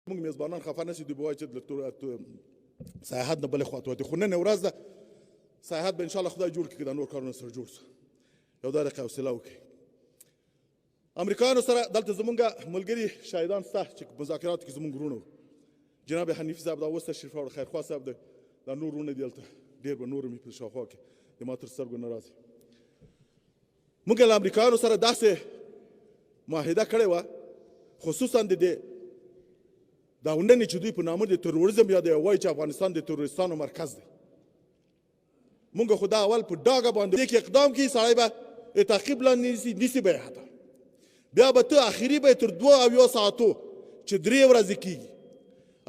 موږ میزبانان خفه نه شي، دوی به وایي چې سیاحت نه بلې خواته وتي، خو نن ورځ ده، سیاحت به انشاءالله خدای جوړ کړي، دا نور کارونه سره جوړ شو. یو دا رقم حوصله وکړي. امریکایانو سره دلته زمونږ ملګري شاهدان شته چې مذاکراتو کې زمونږ وروڼه وو، جناب حنیف صاحب دا اوس تشریف راوړ، خیرخواه صاحب دی، دا نور وروڼه دي دلته ډېر به نور مې په شاوخوا کې د ما تر سترګو نه راځي. موږ له امریکایانو سره داسې معاهده کړې وه، خصوصا د دې دا وننې چې دوی په نامه د تروریزم یا د وایي چې افغانستان د تروریستانو مرکز دی. موږ خو دا اول په ډاګه باندې دې کې اقدام کوي، سړی به تعقیب لاندې نیسي، نیسي به یې، حتی بیا به ته اخري به تر 72 ساعتو چې 3 ورځې کېږي،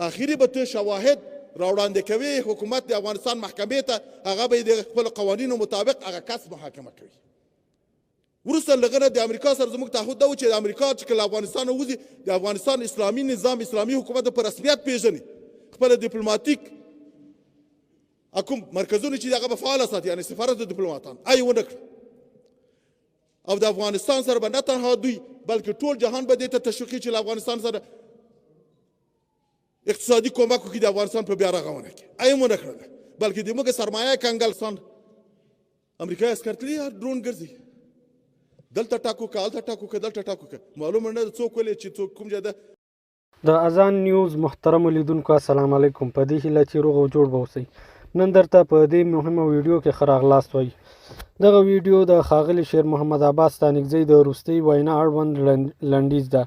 اخري به ته شواهد راوړاندې کوي حکومت د افغانستان محکمې ته، هغه به د خپلو قوانینو مطابق هغه کس محاکمه کوي. وروسته له هغه نه د امریکا سره زموږ تعهد دا و چې د امریکا چې کله افغانستان ووځي، د افغانستان اسلامي نظام، اسلامي حکومت په رسمیت پېژني، خپل دیپلوماتیک کوم مرکزونه چې هغه به فعال ساتي، یعنې سفارت د دیپلوماتان ای ونه کړ. او د افغانستان سره به نه تنها دوی بلکې ټول جهان به دې ته تشویقي چې له افغانستان سره اقتصادي کومک وکړي د افغانستان په بیا رغونه کې، ای ونه کړله، بلکې د موږ سرمایه کنګل سان امریکایي عسکر تللي، هر ډرون ګرځي، دلته ټاکو که هلته ټاکو که دلته ټاکو که معلومه نه ده څوک ولې چې څوک کوم ځای ده. د اذان نیوز محترمو لیدونکو السلام علیکم، په دې هیله چې روغ او جوړ به اوسئ. نن درته په دې مهمه ویډیو کې ښه راغلاست وایي. دغه ویډیو د ښاغلي شیر محمد عباس ستانکزي د وروستۍ وینا اړوند لنډیز ده.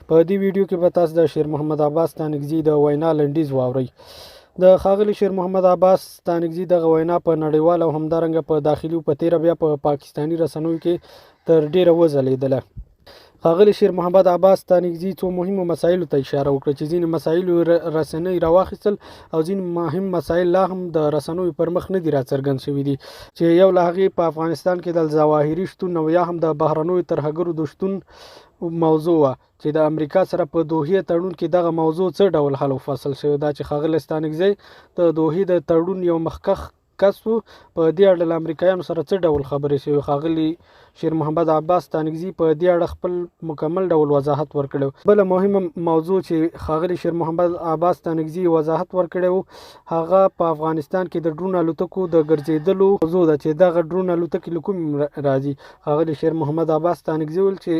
په دې ویډیو کې به تاسو د شیر محمد عباس ستانکزي د وینا لنډیز واورئ. د ښاغلي شیر محمد عباس ستانکزي دغه وینا په نړیوال او همدارنګه په داخلي او په تېره بیا په پاکستاني رسنیو کې تر ډېره وځلېدله. ښاغلي شیر محمد عباس ستانکزي څو مهمو مسایلو ته اشاره وکړه چې ځینې مسایل رسنۍ راواخیستل او ځینې مهم مسایل لا هم د رسنیو پر مخ نه دي راڅرګند شوي دي، چې یو له هغې په افغانستان کې د الظواهري شتون او یا هم د بهرنیو ترهګرو د شتون موضوع وه، چې د امریکا سره په دوحې تړون کې دغه موضوع څه ډول حل او فصل شوې ده، چې ښاغلی ستانکزی د دوحې د تړون یو مخکښ کس و، په دې اړه له امریکایانو سره څه ډول خبرې شوې؟ ښاغلي شیر محمد عباس ستانکزي په دې اړه خپل مکمل ډول وضاحت ورکړی. بله مهمه موضوع چې ښاغلي شیر محمد عباس ستانکزي وضاحت ورکړی و، هغه په افغانستان کې د ډرون الوتکو د ګرځېدلو موضوع ده، چې دغه ډرون الوتکې له کومې راځي. ښاغلي شیر محمد عباس ستانکزي وویل چې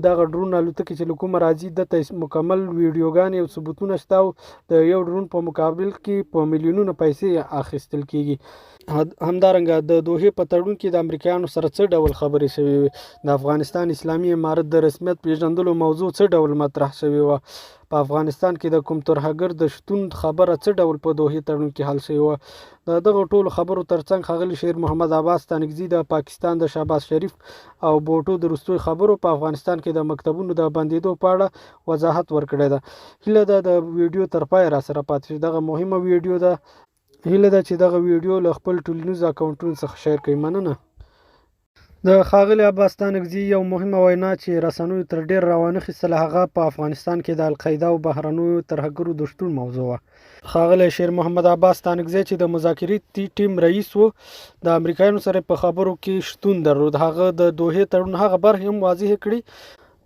دغه ډرون الوتکې چې له کومه راځي، دته مکمل ویډیوګانې او ثبوتونه شته او د یو ډرون په مقابل کې په میلیونونو پیسې اخیستل کیږي. همدارنګه د دوحې په تړون کې د امریکایانو سره څه ډول خبرې شوې وې، د افغانستان اسلامي امارت د رسمیت پېژندلو موضوع څه ډول مطرح شوې وه، په افغانستان کې د کوم ترهګر د شتون خبره څه ډول په دوحې تړون کې حل شوې وه. د دغو ټولو خبرو ترڅنګ ښاغلي شیر محمد عباس ستانکزي د پاکستان د شهباز شریف او بوټو د وروستیو خبرو په افغانستان کې د مکتبونو د بندېدو په اړه وضاحت ورکړی ده. هیله ده د ویډیو تر پایه راسره پاتې شئ، دغه مهمه ویډیو ده. هیله ده چې دغه ویډیو له خپل ټولنیزو اکاونټونو څخه شیر کړئ. مننه. د ښاغلي عباس ستانکزي یو مهمه وینا چې رسنیو تر ډېره راوانخیستله، هغه په افغانستان کې د القاعده او بهرنیو ترهګرو د شتون موضوع وه. ښاغلی شیر محمد عباس ستانکزی چې د مذاکرتي ټیم رئیس و، د امریکایانو سره په خبرو کې شتون درلود. هغه د دوحې تړون هغه برخې هم واضح کړې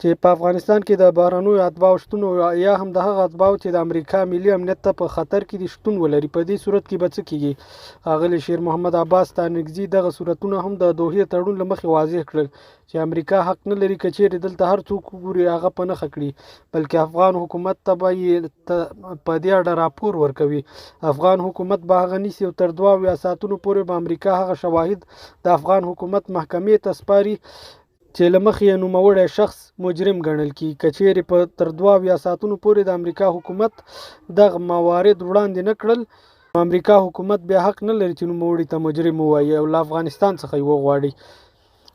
چې په افغانستان کې د بهرنیو اتباعو شتون او یا هم د هغه اتباعو چې د امریکا ملي امنیت ته په خطر کې دي شتون ولري، په دې صورت کې به څه کیږي؟ ښاغلي شیر محمد عباس ستانکزي دغه صورتونه هم د دوحې تړون له مخې واضح کړل چې امریکا حق نه لري که چیرې دلته هر څوک وګوري هغه په نښه کړي، بلکې افغان حکومت ته به یې په دې اړه راپور ورکوي. افغان حکومت به هغه نیسي او تر 72 ساعتونو پورې به امریکا هغه شواهد د افغان حکومت محکمې ته سپاري چې له مخې یې نوموړی شخص مجرم ګڼل کیږي. که چیرې په تر 72 ساعتونو پورې د امریکا حکومت دغه موارد وړاندې نه کړل، نو امریکا حکومت بیا حق نه لري چې نوموړي ته مجرم ووایي او له افغانستان څخه یې وغواړي.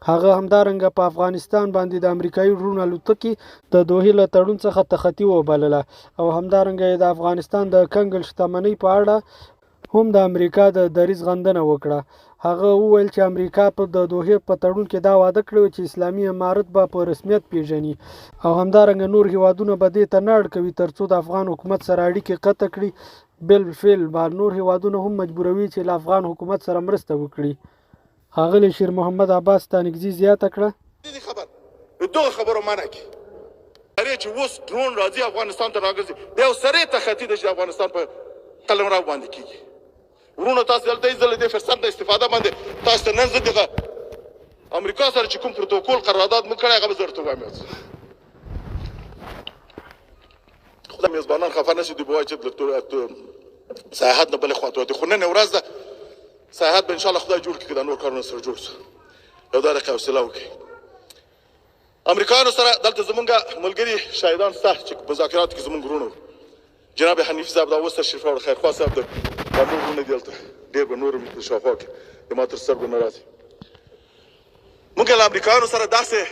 هغه همدارنګه په افغانستان باندې د امریکایي ډرون الوتکې د دوحې له تړون څخه تخطي وبلله او همدارنګه یې د افغانستان د کنګل شتمنۍ په اړه هم د امریکا د دریځ غندنه وکړه. هغه وویل چې امریکا په د دوحې په تړون کې دا وعده کړې وه چې اسلامي امارت به په رسمیت پیژني او همدارنګه نور هیوادونه به دې ته نه اړ کوي ترڅو د افغان حکومت سره اړیکې قطع کړي. بالفعل به نور هیوادونه هم مجبوروي چې له افغان حکومت سره مرسته وکړي. ښاغلي شیر محمد عباس ستانکزي زیاته کړه. نه دي خبر د دغو خبرو منع کړي. طیارې چې اوس ډرون راځي افغانستان ته راګرځي، دا یو سرې تخطي ده چې د افغانستان په قلمرو باندې کېږي. وروڼه تاسو دلته یې، زه له دې فرصت نه استفاده باندې تاسو ته نن زه دغه امریکا سره چې کوم پروتوکول قرارداد موږ کړی هغه به زه درته ووایم. خدای میزبانان خفه نه شي، دوی به وایي چې سیاحت نه بلې خواته وتې، خو نن ورځ ده، سیاحت به انشاءالله خدای جوړ کړي که دا نور کارونه سره جوړ شو، یو دا دقیقه حوصله وکړي. امریکایانو سره دلته زمونږ ملګري شاهدان شته چې مذاکراتو کې زمونږ وروڼه جناب حنیف صاحب دا اوس تشریف راوړ، خیرخواه صاحب ده، دا نور وروڼه دي هلته، ډېر به نور هم شاوخوا کې د ما تر سترګو نه راځي. موږ له امریکایانو سره داسې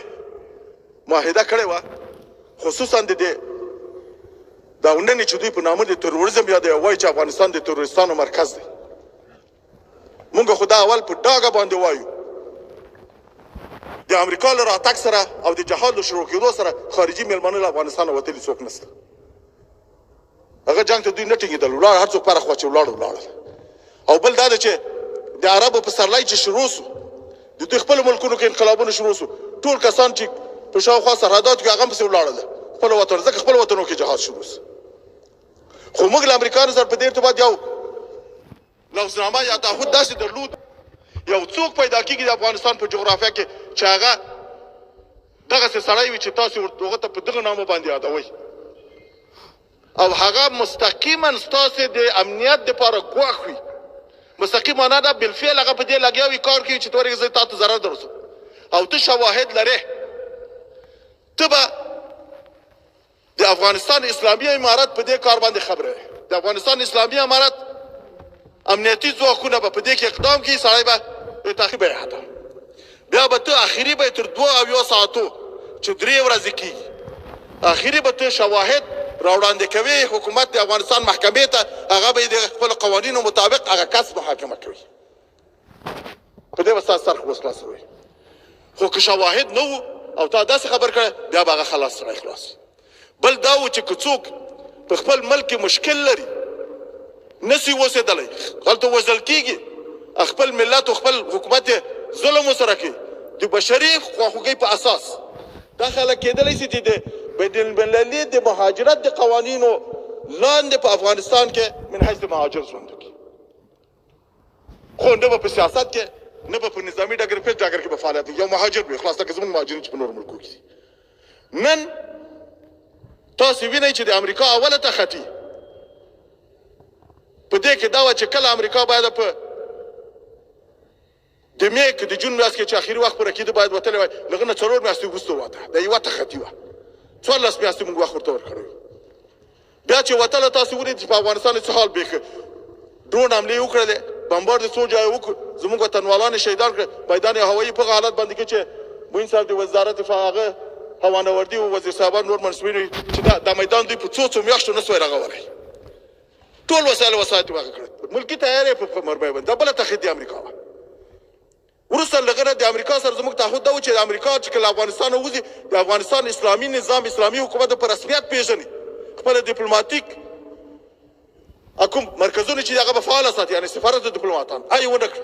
معاهده کړې وه، خصوصا د دې دا نن چې دوی په نامه د تروریزم یادوي، وایي چې افغانستان د تروریستانو مرکز دی. موږ خو دا اول په ډاګه باندې وایو، د امریکا له راتګ سره او د جهاد له شروع کېدو سره خارجي مېلمانه له افغانستانه وتلي څوک نشته. هغه جنګ ته دوی نه ټینګېدل، ولاړ هر څوک پره خوا چې ولاړ ولاړل. او بل دا ده چې د عربو پسرلی چې شروع سو، د دوی خپلو ملکونو کې انقلابونه شروع سو، ټول کسان چې په شاوخوا سرحداتو کې هغه هم پسې ولاړل خپل وطن، ځکه خپل وطنو کې جهاد شروع سو. خو موږ له امریکایانو سره په دې ارتباط یو لوظنامه یا تعهد داسې درلود، یو څوک پیدا کېږي د افغانستان په جغرافیا کې چې هغه دغسې سړی وي چې تاسو هغه ته په دغه نامه باندې یادوئ، او هغه مستقیما ستاسې د امنیت دپاره ګواښ وي. مستقیم معنا دا بالفعل هغه په دې لګیا وي، کار کوي چې ته ورېږې زه تا ته ضرر درسوم، او ته شواهد لرې، ته به د افغانستان اسلامي امارت په دې کار باندې خبره. د افغانستان اسلامي امارت امنیتي ځواکونه به په دې کې اقدام کوي، سړی به تعقیب به حتی بیا به ته اخري به تر 72 ساعتو چې 3 ورځې کېږي، اخري به ته شواهد راوړاندې کوي حکومت د افغانستان محکمې ته، هغه به د خپلو قوانینو مطابق هغه کس محاکمه کوي، په دې به ستا سر اوس خلاصوي. خو که شواهد نه وو او تا داسې خبر کړی، بیا به هغه خلاص سړی خلاص. بل دا و چې که څوک په خپل ملک کې مشکل لري، نسی اوسېدلی، هلته وژل کېږي، خپل ملت او خپل حکومت یې ظلم ورسره کوي، د بشري خواخوږۍ په اساس دا خلک کېدلی شي چې د بین المللي د مهاجرت د قوانینو لاندې په افغانستان کې من حیث مهاجر ژوند وکړي، خو نه به په سیاست کې، نه به په نظامي ډګر، په ډګر کې به فعالیت کوي، یو مهاجر به خلاص، لکه زموږ مهاجرین چې په نورو ملکو کې دي. نن تاسو وینئ چې د امریکا اوله تخطي په دې کې دا وه چې کله امریکا باید په د مې کې د جون میاشت کې چې اخري وخت پوره کېده باید وتلی وای، له هغه نه 4 میاشتې وروسته ووته، دا یوه تخطي وه، 14 میاشتې موږ وخت ورته ورکړی. بیا چې وتله تاسو ولید چې په افغانستان کې څه حال پېښ، ډرون حملې وکړلې، بمبار د څو ځایه وکړ، زموږ وطنوالان یې شهیدان کړل. میدان هوایي په هغه حالت باندې کې چې معین صاحب د وزارت دفاع هغه هوانوردي او وزیر صاحبان نور منسوبین وي چې دا میدان دوی په څو څو میاشتو نه سوای رغولی، ټول وسایل وسایط یې واخ کړل، ملکي طیارې په مرمۍ باندې. دا بله تخطي امریکا وه. وروسته له هغه نه د امریکا سره زموږ تعهد دا و چې د امریکا چې کله افغانستان ووځي، د افغانستان اسلامي نظام، اسلامي حکومت په رسمیت پېژني، خپل دیپلوماتیک کوم مرکزونه چې هغه به فعال ساتي، یعنې سفارت د دیپلوماتان هغه یې ونه کړ.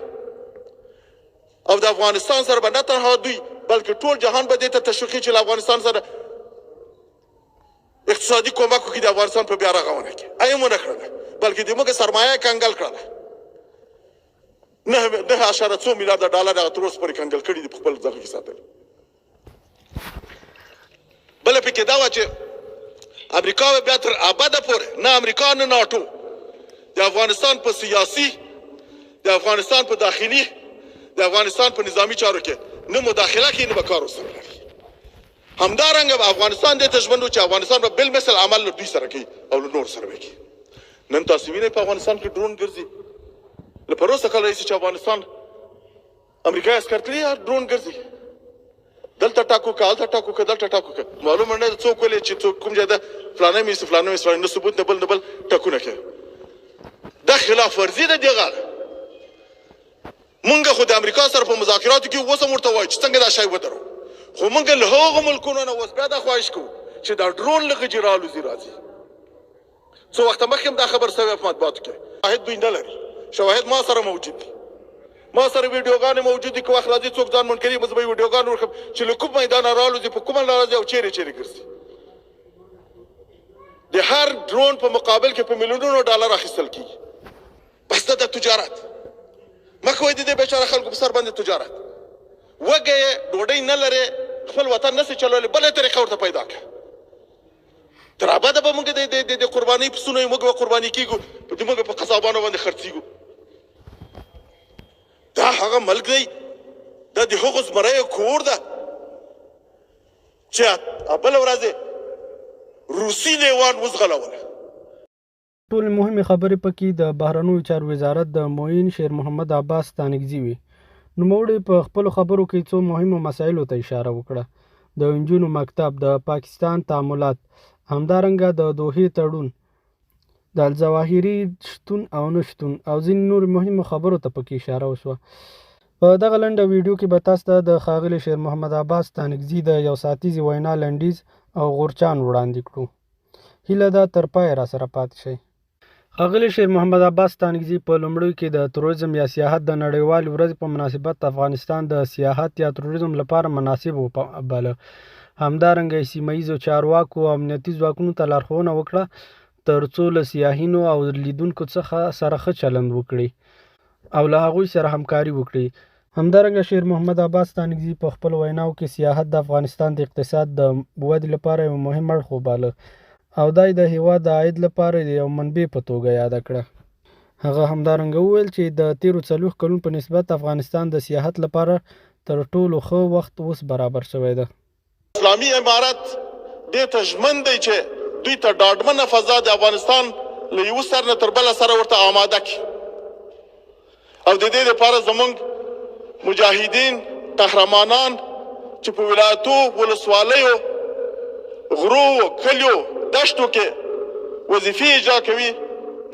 او د افغانستان سره به نه تنها دوی بلکې ټول جهان به دې ته تشویقي چې له افغانستان سره اقتصادي کومک وکړي د افغانستان په بیا رغونه کې، هغه یې هم ونه کړله، بلکې د موږ سرمایه یې کنګل کړله. 9.څو میلیارده ډالر هغه تر اوسه پورې کنګل کړي دي، په خپل دغه کې ساتلي. بله پکې دا وه چې امریکا به بیا تر ابده پورې نه امریکا نه ناټو د افغانستان په سیاسي، د افغانستان په داخلي، د افغانستان په نظامي چارو کې نه مداخله کوي، نه به کار ورسره لري. همدارنګه به افغانستان دې ته ژمن و چې افغانستان به بالمثل عمل له دوی سره کوي او له نورو سره به کوي. نن تاسو وینئ په افغانستان کې ډرون ګرځي، له پروسه کال راهیسې چې افغانستان امریکایي عسکر تللي، ډرون ګرځي، دلته ټاک وکړه، هلته ټاک وکړه، دلته ټاک وکړه، معلومه نه ده څوک ولې چې څوک کوم ځای ده، فلانی مې فلانی مې فلانی، نه ثبوت نه بل نه بل ټکونه کوي. دا خلاف ورزي ده دغه. مونږ خو د امریکا سره په مذاکراتو کې اوس هم ورته وایو چې څنګه دا شی ودرو، خو مونږ له هغو ملکونو نه اوس بیا دا خواهش کوو چې دا ډرون له غجې راالوځي راځي. څو وخته مخکې هم دا خبر سوی په مطبوعاتو کې، شواهد دوی نه لري، شواهد ما سره موجود دي، ما سره ویډیوګانې موجود دي، که وخت راځي څوک ځان منکري، زه به یې ویډیوګانې ورکړم چې له کوم میدانه راالوځي، په کومه لار راځي او چیرې چیرې ګرځي. د هر ډرون په مقابل کې په میلیونونو ډالر اخیستل کیږي. بس دا د تجارت مه کوئ، د دې بیچاره خلکو په سر باندې تجارت. وږی یې، ډوډۍ نه لرې، خپل وطن نه سې چلولی، بله طریقه ورته پیدا کړه. تر ابده به موږ د قربانۍ پسونه یو، موږ به قرباني کیږو، د موږ په قصابانو باندې خرڅیږو. دا هغه ملک دی، دا د هغو زمریو کور ده چې بله ورځ روسي لیوان وځغلوله. ټولې مهمې خبرې پکې د بهرنیو چارو وزارت د معین شیر محمد عباس ستانکزي وې. نوموړي په خپلو خبرو کې څو مهمو مسایلو ته اشاره وکړه. د نجونو مکتب، د پاکستان تعاملات، همدارنګه د دوحې تړون، د الظواهري شتون او نه شتون او ځینې نورو مهمو خبرو ته پکې اشاره وشوه. په دغه لنډه ویډیو کې به تاسو ته د ښاغلي شیر محمد عباس ستانکزي د یو ساعتیزې وینا لنډیز او غورچان وړاندې کړو. هیله ده تر پایه راسره پاتې شئ. ښاغلي شیر محمد عباس ستانکزي په لومړیو کې د تروریزم یا سیاحت د نړیوالې ورځې په مناسبت افغانستان د سیاحت یا تروریزم لپاره مناسب وباله. همدارنګه یې سیمه ییزو چارواکو او امنیتي ځواکونو ته لارښوونه وکړه ترڅو له سیاحینو او لیدونکو څخه سره ښه چلند وکړي او له هغوی سره همکاري وکړي. همدارنګه شیر محمد عباس ستانکزي په خپلو ویناوو کې سیاحت د افغانستان د اقتصاد د ودې لپاره یو مهم اړخ وباله او دا یې د هېواد د عاید لپاره د یو منبع په توګه یاده کړه. هغه همدارنګه وویل چې د تېرو 40 کلونو په نسبت افغانستان د سیاحت لپاره تر ټولو ښه وخت اوس برابر شوی ده. اسلامي امارت دې ته ژمن دی چې دوی ته ډاډمنه فضا د افغانستان له یوه سر نه تر بله سره ورته آماده کړي او د دې لپاره زمونږ مجاهدین قهرمانان چې په ولایتو، ولسوالیو، غرو، کلیو، دشتو کې وظیفې اجرا کوي،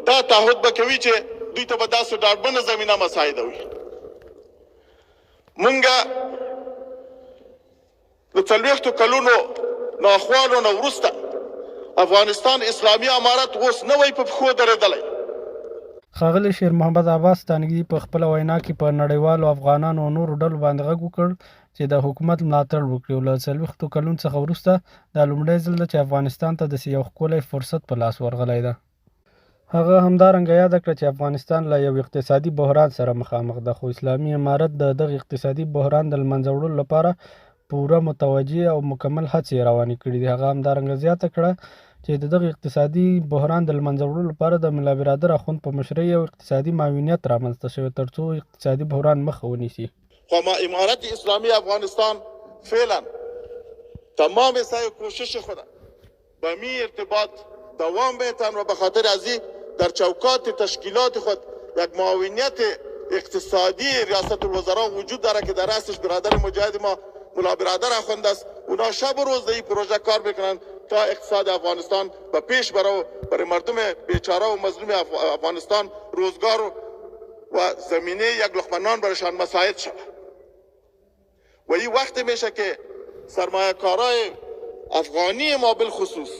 دا تعهد به کوي چې دوی ته به داسې ډاډمنه زمینه مساعده وي. مونږ د 40 کلونو ناخوالو نه وروسته افغانستان اسلامي امارت اوس نوی په پښو درېدلی. ښاغلي شیر محمد عباس ستانکزي په خپله وینا کې په نړیوالو افغانانو او نورو ډلو باندې غږ وکړ چې د حکومت ملاتړ وکړي او له 40 کلونو څخه وروسته دا لومړی ځل ده چې افغانستان ته داسې یو ښکلی فرصت په لاس ورغلی ده. هغه همدارنګه یاده کړه چې افغانستان له یو اقتصادي بحران سره مخامخ ده، خو اسلامي امارت د دغه اقتصادي بحران د لمنځه وړلو لپاره پوره متوجه او مکمل هڅې یې روانې کړې دي. هغه همدارنګه زیاته کړه چې د دغه اقتصادي بحران د لمنځه وړلو لپاره د ملا برادر اخوند په مشرۍ یو اقتصادي معاونیت رامنځته شوی ترڅو اقتصادي بحران مخه ونیسي. خو ما امارت اسلامی افغانستان فعلا تمام سعی کوشش خود به می ارتباط دوام میتن و به خاطر ازی در چوکات تشکیلات خود یک معاونیت اقتصادی ریاست الوزراء وجود داره که در رأسش برادر مجاهد ما ملا برادر اخوند است. اونا شب و روز در این پروژه کار میکنن تا اقتصاد افغانستان به پیش بره و برای مردم بیچاره و مظلوم افغانستان روزگار و زمینه یک لقمه نان برایشان مساعد شود. و این وقت میشه که سرمایه کارای افغانی ما بالخصوص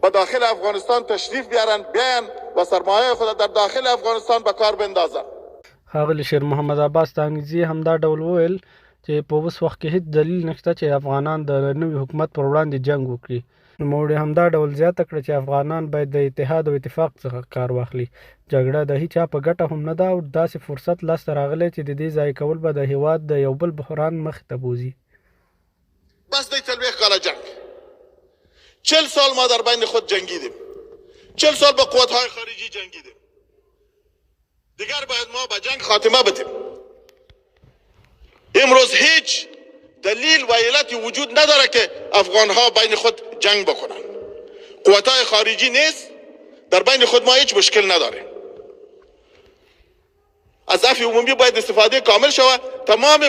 به داخل افغانستان تشریف بیارن، بیان و سرمایه خود در داخل افغانستان به کار بندازن. ښاغلي شیر محمد عباس ستانکزي همدا ډول وویل چې په اوس وخت کې هیڅ دلیل نشته چې افغانان د نوي حکومت پر وړاندې جنګ وکړي. نوموړي همدا ډول زیاته کړه چې افغانان باید د اتحاد او اتفاق څخه کار واخلي. جګړه د هیچا په ګټه هم نه ده او داسې فرصت لاسته راغلی چې د دې ضایع کول به د هیواد د یو بل بحران مخې ته بوځي. بس دی 40 کاله جنگ، 40 سال ما در بین خود جنگیدیم، 40 سال با قوتهای خارجی جنگیدیم، دیگر باید ما به جنگ خاتمه بدیم. امروز هیچ دلیل و علتی وجود نداره که افغانها بین خود جنگ بکنن. قوتهای خارجی نیست، در بین خود ما هیچ مشکل نداریم. از عفو عمومی باید استفاده کامل شود. تمام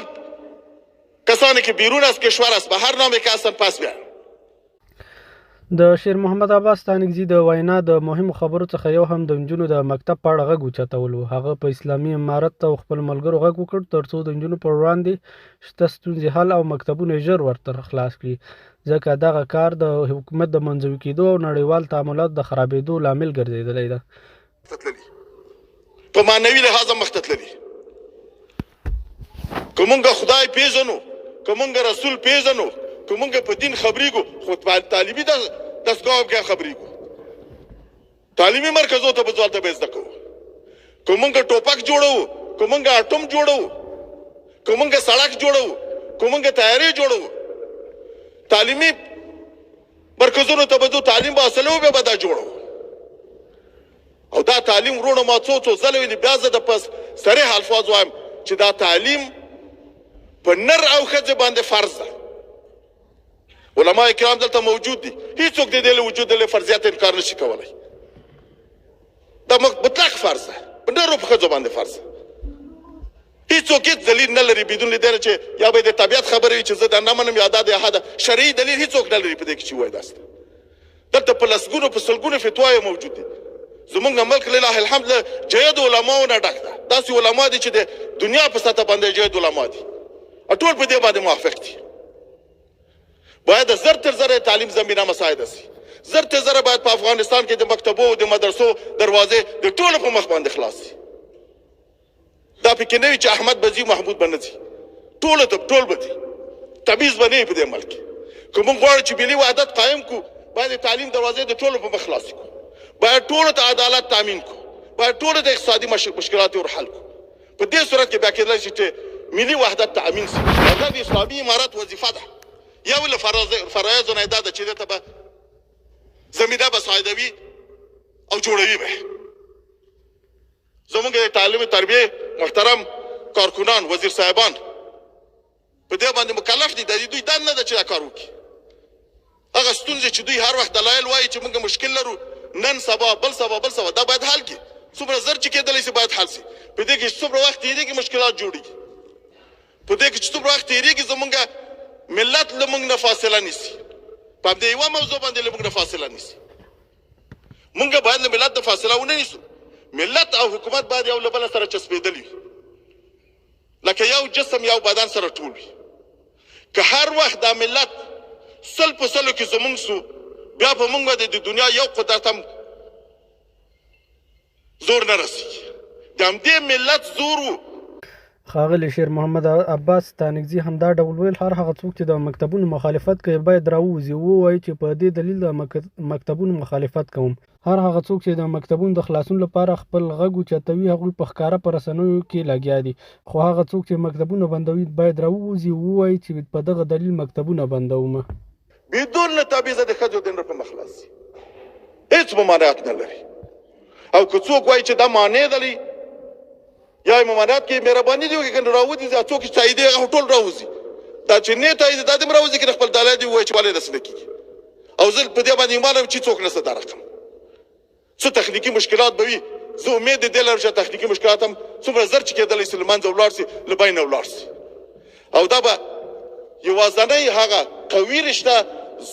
کسانی که بیرون از کشور است به هر نامی که هستند پس بیان. د شیر محمد عباس ستانکزي د وینا د مهمو خبرو څخه یو هم د نجونو د مکتب په اړه غږ اوچتول و. هغه په اسلامي امارت او خپلو ملګرو غږ وکړ ترڅو د نجونو پر وړاندې شته ستونزې حل او مکتبونه ژر ورته خلاص کړي، ځکه دغه کار د حکومت د منزوي کېدو او نړیوال تعاملاتو د خرابېدو لامل ګرځېدلی ده. په معنوي لحاظ هم مخته تللي. که مونږ خدای پیژنو، که مونږ رسول پیژنو، که مونږ په دین خبرېږو، خو طالبي دستګاهو کې خبرېږو. تعلیمي مرکزو ته به ځو، هلته به یې زده کوو. که موږ ټوپک جوړوو، که موږ اټوم جوړوو، که موږ سړک جوړوو، که موږ طیارې جوړوو، تعلیمي مرکزونو ته به ځو، تعلیم به حاصلوو، بیا به دا جوړوو. او دا تعلیم وروڼو ما څو څو ځله ویلي، بیا زه د پس صریح الفاظ وایم چې دا تعلیم په نر او ښځې باندې فرض ده. علما کرام دلته موجود دي، هیڅوک د دې له وجود له فرضیت انکار نشي کولی. دا مطلق فرض ده، په نر او په ښځو باندې فرض ده. هیڅوک هیڅ دلیل نه لري بدون له دې نه چې یا به د طبیعت خبره وي چې زه دا نه منم یا دا د هدا شرعي دلیل هیڅوک نه لري په دې کې چې وایي داسې. دلته په لسګونو په سلګونو فتواوې موجود دي. زمونږ ملک لله الحمد له جید علماو نه ډک ده. داسې علما دي چې د دنیا په سطح باندې جید علما دي او ټول په دې باندې موافق دي. باید زر تر زره تعلیم زمینه مساعده سي، زر تر زره باید په افغانستان کې د مکتبو او د مدرسو دروازې د ټولو په مخ باندې خلاص سي. دا پکې نه وي چې احمد به ځي محمود به نه ځي، ټولو ته ټول به ځي، تبعیض به نه وي په دې ملک کې. که موږ غواړو چې ملي وحدت قایم کړو، باید د تعلیم دروازې د ټولو په مخ خلاصې کړو، باید ټولو ته عدالت تامین کړو، باید ټولو ته اقتصادي مشکلات ور حل کړو. په دې صورت کې بیا کېدلی شي چې ملي وحدت تامین سي. دا د اسلامي امارت وظیفه ده، یو له فرایضو نه دا ده چې دې ته به زمینه مساعدوي او جوړوي به. زمونږ د تعلیم تربیې محترم کارکنان، وزیر صاحبان په دې باندې مکلف دي، د دوی دنده ده چې دا کار وکړي. هغه ستونزې چې دوی هر وخت دلایل وایي چې موږ مشکل لرو، نن سبا بل سبا بل سبا، دا باید حل کړي. څومره زر چې کېدلی شي باید حل شي. په دې کې چې څومره وخت تېرېږي مشکلات جوړېږي. په دې کې چې څومره وخت تېرېږي زمونږ ملت له موږ نه فاصله نیسي. په همدې یوه موضوع باندې له موږ نه فاصله نیسي. موږ باید له ملت نه فاصله ونه نیسو. ملت او حکومت باید یو له بله سره چسپېدلي وي، لکه یو جسم یو بدن سره ټول وي. که هر وخت دا ملت 100 په 100 کې زمونږ سو، بیا په موږ باندې د دنیا یو قدرت هم زور نه رسېږي. د همدې ملت زور و. ښاغلی شیر محمد عباس ستانکزي همدا ډول ویل، هر هغه څوک چې د مکتبونو مخالفت کوي باید راووځي ووایي چې په دې دلیل د مکتبونو مخالفت کوم. هر هغه څوک چې د مکتبونو د خلاصون لپاره خپل غږ اوچتوي هغوی په ښکاره په رسنیو کې لګیا دي، خو هغه څوک چې مکتبونه بندوي باید راووځي ووایي چې په دغه دلیل مکتبونه بندوم. بدون له تبعیضه د ښځو د نر په مخ خلاص سي، هیڅ ممانعت نه لري. او که څوک وایي چې دا مانع دی یا یې ممانعت کوي، مهرباني دې وکړي که نه راوځي، څوک چې تاییدوي هغه ټول راوځي، دا چې نه تاییدوي دا دې هم راوځي که نه خپل دلایل دې ووایي چې ولې داسې نه کېږي. او زه په دې باندې ایمان لرم چې څوک نشته دا رقم څه تخنیکي مشکلات به وي. زه امید دې لرم چې تخنیکي مشکلات هم څومره زر چې کېدلی شي له منځه ولاړ شي، له بینه ولاړ شي. او دا به یوازنۍ هغه قوي رشته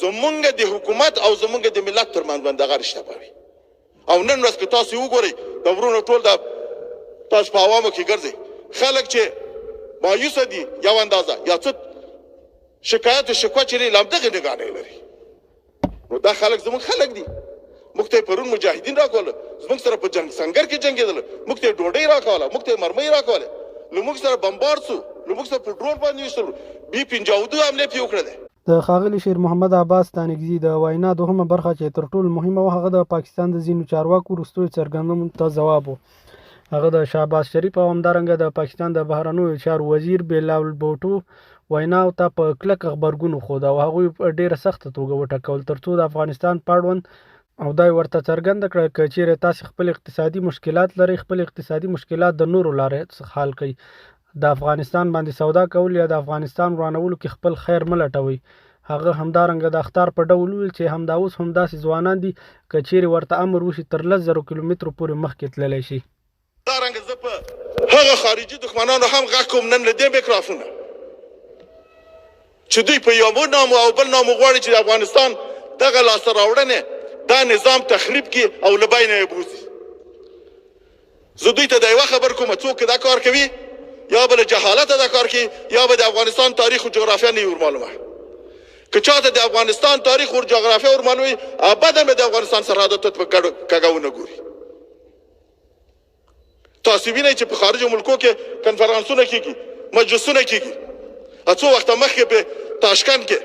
زمونږ د حکومت او زمونږ د ملت ترمنځ باندې دغه رشته به وي. او نن ورځ که تاسو وګورئ د وروڼو ټول د تاسو په عوامو کې ګرځئ، خلک چې مایوسه دي یو اندازه یا څه شکایت او شکوه چې لري له همدغې نګانې لري. نو دا خلک زموږ خلک دي. موږ ته یې پرون مجاهدین راکول، زموږ سره په جنګ سنګر کې جنګېدل، موږ ته یې ډوډۍ راکوله، موږ ته یې مرمۍ راکوله، له موږ سره بمبار سو، له موږ سره په ډرون باندې ویشتلو، بي 52 حملې پرې وکړلې. د ښاغلي شیر محمد عباس ستانکزي د وینا دوهمه برخه چې تر ټولو مهمه وه هغه د پاکستان د ځینو چارواکو وروستیو څرګندونو ته ځواب و. هغه د شهباز شریف او همدارنګه د پاکستان د بهرنیو چارو وزیر بلاول بوټو ویناو ته په کلک غبرګون وښود او هغوی په ډېره سخته توګه وټکول ترڅو د افغانستان په اړوند او دا یې ورته څرګنده کړه که چیرې تاسې خپل اقتصادي مشکلات لرئ، خپل اقتصادي مشکلات د نورو لارې څخه حل کړئ، د افغانستان باندې سودا کول یا د افغانستان ورانولو کې خپل خیر مه لټوئ. هغه همدارنګه د اخطار په ډول وویل چې همدا اوس هم داسې ځوانان دي که چیرې ورته امر وشي تر 10,000 کیلومترو پورې مخکې تللی شي. دارنګه زه په هغه خارجي دښمنانو هم غږ کوم نن له دې میکرافونه چې دوی په یو نامو او بل نامو غواړي چې د افغانستان دغه لاسته راوړنې دا نظام تخریب کړي او له بینه یې بوځي. زه دوی ته د یوه خبر کوم، څوک دا کار کوي یا به له جهالته دا کار کوي یا به د افغانستان تاریخ او جغرافیا نه وي ورمعلومه. که چاته د افغانستان تاریخ او جغرافیا ورمعلومه وي، ابدا به د افغانستان سرحداتو ته په کږه ونه ګوري. تاسو وینئ چې په خارج ملکو کې کنفرانسونه کیږي، مجلسونه کیږي. څو وخته مخکې په تاشکند کې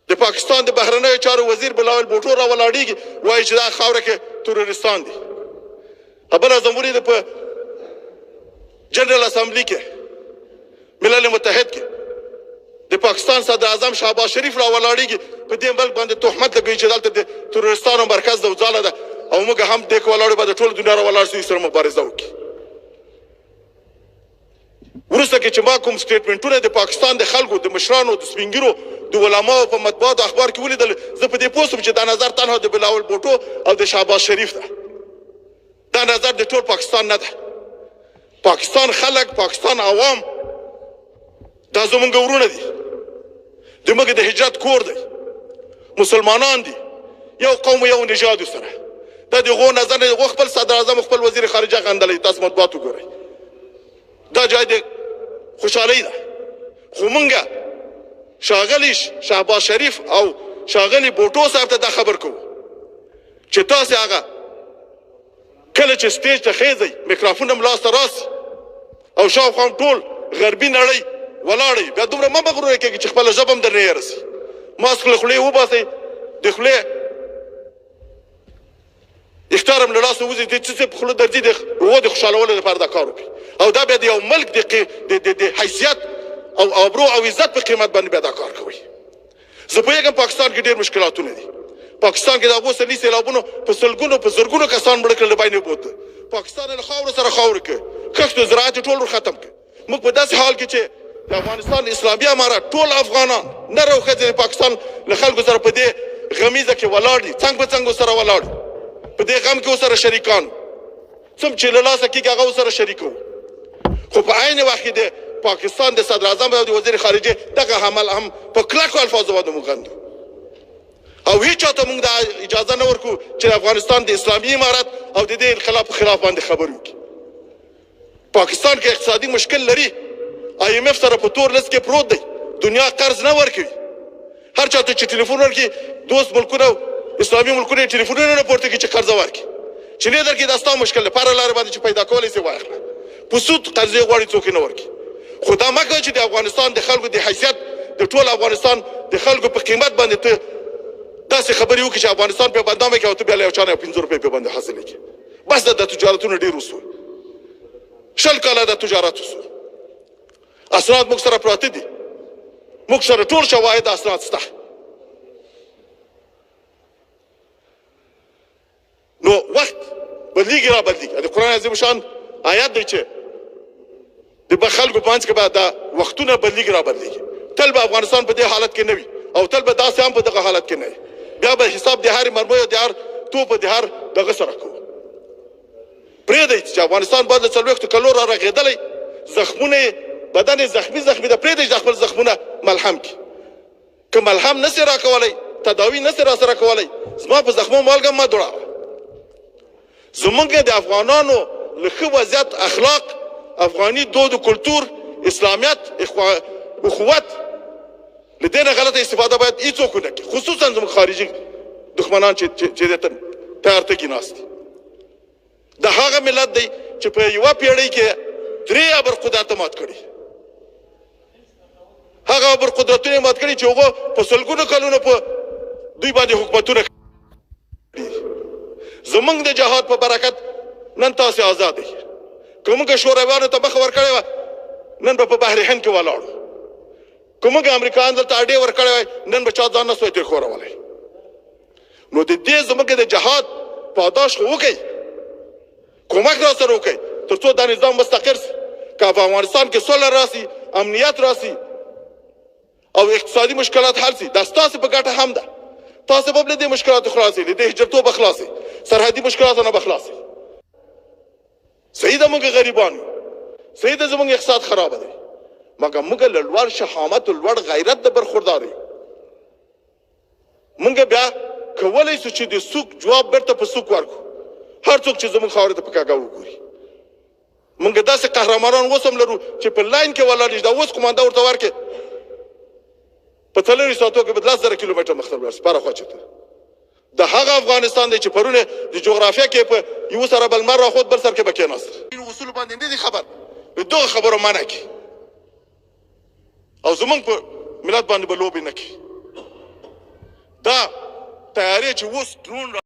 د پاکستان د بهرنیو چارو وزیر بلاول بوټو را ولاړیږي، وایي چې دا خاوره کې تروریستان دي. خبره زموږ د په جنرال اسمبلی کې، ملل متحد کې، د پاکستان صدر اعظم شهباز شریف را ولاړیږي، په دې ملک باندې تهمت لګوي چې دلته د تروریستانو مرکز ده او ځاله ده، او موږ هم دې کې ولاړ به د ټول دنیا را ولاړ سي سره مبارزه وکړي. وروسته کې چې ما کوم سټیټمنټونه د پاکستان د خلکو، د مشرانو، د سپینګیرو، د علماو په مطبوعاتو اخبار کې ولیدل، زه په دې پوه شوم چې دا نظر تنها د بلاول بوټو او د شهباز شریف ده، دا نظر د ټول پاکستان نه ده. پاکستان خلک، پاکستان عوام دا زمونږ ورونه دي، د موږ د هجرت کور دی، مسلمانان دي، یو قوم یو نژاد سره. دا د هغو نظر نه، هغو خپل صدر اعظم خپل وزیر خارجه غندلی. تاسو مطبوعات وګورئ، دا جای د خوشحالۍ ده. خو مونږ ښاغلي شهباز شریف او ښاغلي بوټو صاحب ته دا خبر کوو چې تاسې هغه کله چې سټیج ته خېزئ، میکروفون هم لاسته راسي او شاوخوا هم ټول غربي نړۍ ولاړئ، بیا دومره مه مغروره کېږئ چې خپله ژبه هم درنه هېره سي. ماسک له خولې وباسئ، د خولې اختیار هم له لاسه وځي، د څه څه په خوله درځي، د هغو د خوشحالولو لپاره دا کار وکړي، او دا بیا د یو ملک د حیثیت او آبرو او عزت په قیمت باندې بیا دا کار کوي. زه پوهېږم پاکستان کې ډېر مشکلاتونه دي. پاکستان کې د هغو سني سیلابونو په سلګونو په زرګونو کسان مړه کړل، له بینه بوتله. پاکستان یې له خاورو سره خاورې کړ، کښت او زراعت یې ټول ور ختم کړ. موږ په داسې حال کې چې د افغانستان اسلامي امارت ټول افغانان نر او ښځې د پاکستان له خلکو سره په دې غمیزه کې ولاړ دي، څنګ په څنګ ورسره ولاړ، په دې غم کې ورسره شریکان، څوم چې له لاسه کېږي هغه ورسره شریکو. خو په عین وخت کې د پاکستان د صدر اعظم او د وزیر خارجه دغه عمل هم په کلکو الفاظو باندې موږ غندو، او هیچا ته موږ دا اجازه نه ورکو چې د افغانستان د اسلامي امارت او د دې انقلاب په خلاف باندې خبرې وکړي. پاکستان کې اقتصادي مشکل لري، آی ایم اف سره په تور لست کې پروت دی، دنیا قرض نه ورکوي. هر چاته چې ټلیفون ورکړي، دوست ملکونه، اسلامي ملکونه یې ټلیفونونه نه پورته کوي چې قرضه ورکړي، چې نه درکړي دا ستا مشکل دی، په هره لاره باندې چې پیدا کولی سي واخله، په سود قرضې غواړي څوک یې نه ورکړي. خو دا مه کوه چې د افغانستان د خلکو د حیثیت، د ټول افغانستان د خلکو په قیمت باندې ته داسې خبرې وکړي چې افغانستان په بدنامه کې او ته بیا له یو چا نه 5 روپۍ په باندې حاصلې کړې. بس د تجارتونو ډېر وسو، 20 کاله د تجارت وسو، اسناد موږ سره پراته دي، موږ سره ټول شواهد اسناد شته. نو وخت بدلیږي را بدلیږي. د قرآن عظیم شان آیات دی چې د خلکو په منځ کې به دا وختونه بدلیږي را بدلیږي. تل به افغانستان په دې حالت کې نه وي، او تل به داسې هم په دغه حالت کې نه وي. بیا به حساب د هرې مرمۍ او د هر توپ د هر دغه سره کوو. پرېږدئ چې افغانستان باید له 40 کلو را رغېدلی، زخمونه یې بدن یې زخمي زخمي ده، پرېږدئ چې خپل زخمونه ملهم کړي. که ملهم نه سي راکولی، تداوي نه سي راسره کولی، زما په زخمو مالګه مه دوړاوه. زمونږ د افغانانو له ښه وضعیت، اخلاق، افغاني دود و کلتور، اسلامیت، اخوت، له دې نه غلطه استفاده باید هیڅوک ونه کړي، خصوصا زموږ خارجي دښمنان چې دې ته تیار تږي ناست دي. دا هغه ملت دی چې په یوه پیړۍ کې 3 ابر قدرته مات کړي، هغه ابر قدرتونه یې مات کړي چې هغو په سلګونو کلونو په دوی باندې حکومتونه کړي. زمونږ د جهاد په برکت نن تاسې آزاد یئ. که موږ شورویانو ته مخه ورکړې وه، نن به په بحر هند کې ولاړو. که موږ امریکایان دلته اډې ورکړې وای، نن به چا ځان نه سوای ترې ښورولی. نو د دې زموږ د جهاد پاداش خو وکړئ، کمک را سره وکړئ تر څو دا نظام مستقر سي. که په افغانستان کې سوله راسي، امنیت راسي او اقتصادي مشکلات حل سي، دا ستاسې په ګټه هم ده. تاسې به هم له دې مشکلاتو خلاص سئ، له دې هجرتو به خلاص سئ، سرحدي مشکلاتو نه به خلاص سئ. صحیح ده موږ غریبان یو، صحیح ده زموږ اقتصاد خرابه دی، مګر موږ له لوړ شهامت او لوړ غیرت نه برخوردار یو. موږ بیا کولی سو چې د سوک جواب بیرته په سوک ورکړو، هر څوک چې زموږ خاورې ته په کږه وګوري. موږ داسې قهرمانان اوس هم لرو چې په لاین کې ولاړ دي، دا اوس قومانده ورته ورکړې، په 24 ساعتو کې به 10,000 کیلومتره مخته ولاړ شي، پاره خوا چېرته. د هغه افغانستان دی چې پرون د جغرافیا کې په یو سره بل لمر راخوت، بل سر کې به کېناست. اصولو باندې نه دي خبر، له دغو خبرو منع کړي او زموږ په ملت باندې به لوبې نه کوي. دا طیارې چې اوس ډرون.